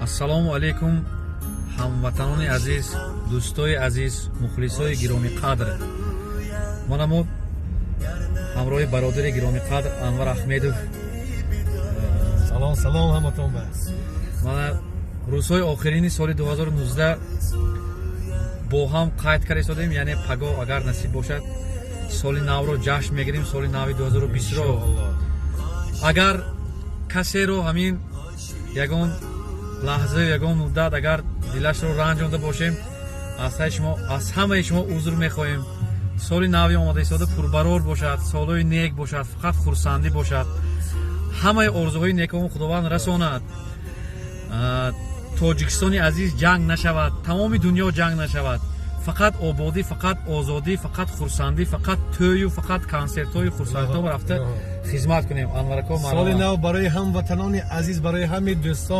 Ассалому алайкум, ҳамватанони азиз, дӯстои азиз, мухлисои гиромиқадр. Мана мо ҳамроҳи бародари гиромиқадр Анвар Аҳмедов. Салом, салом ҳаматон ба. Мана рӯзҳои охирини соли 2019 бо ҳам қайд карда истодем, яъне пагоҳ, агар насиб бошад, соли навро ҷашн мегирем, соли нави 2020-ро. Агар касеро ҳамин ягон лаҳзаю ягон муддат агар дилашро ранҷонда бошем, аз шумо, аз ҳамаи шумо узр мехоҳем. Соли нави омада истода пурбарор бошад, солҳои нек бошад, фақат хурсандӣ бошад, ҳамаи орзуҳои некомо Худованд расонад. Тоҷикистони азиз ҷанг нашавад, тамоми дунё ҷанг нашавад, фақат ободӣ, фақат озодӣ, фақат хурсандӣ, фақат тӯю фақат консертҳои хурсандиҳо рафта хизмат кунем. Анварако. Соли нав барои ҳамватанони азиз, барои ҳамаи дӯстон.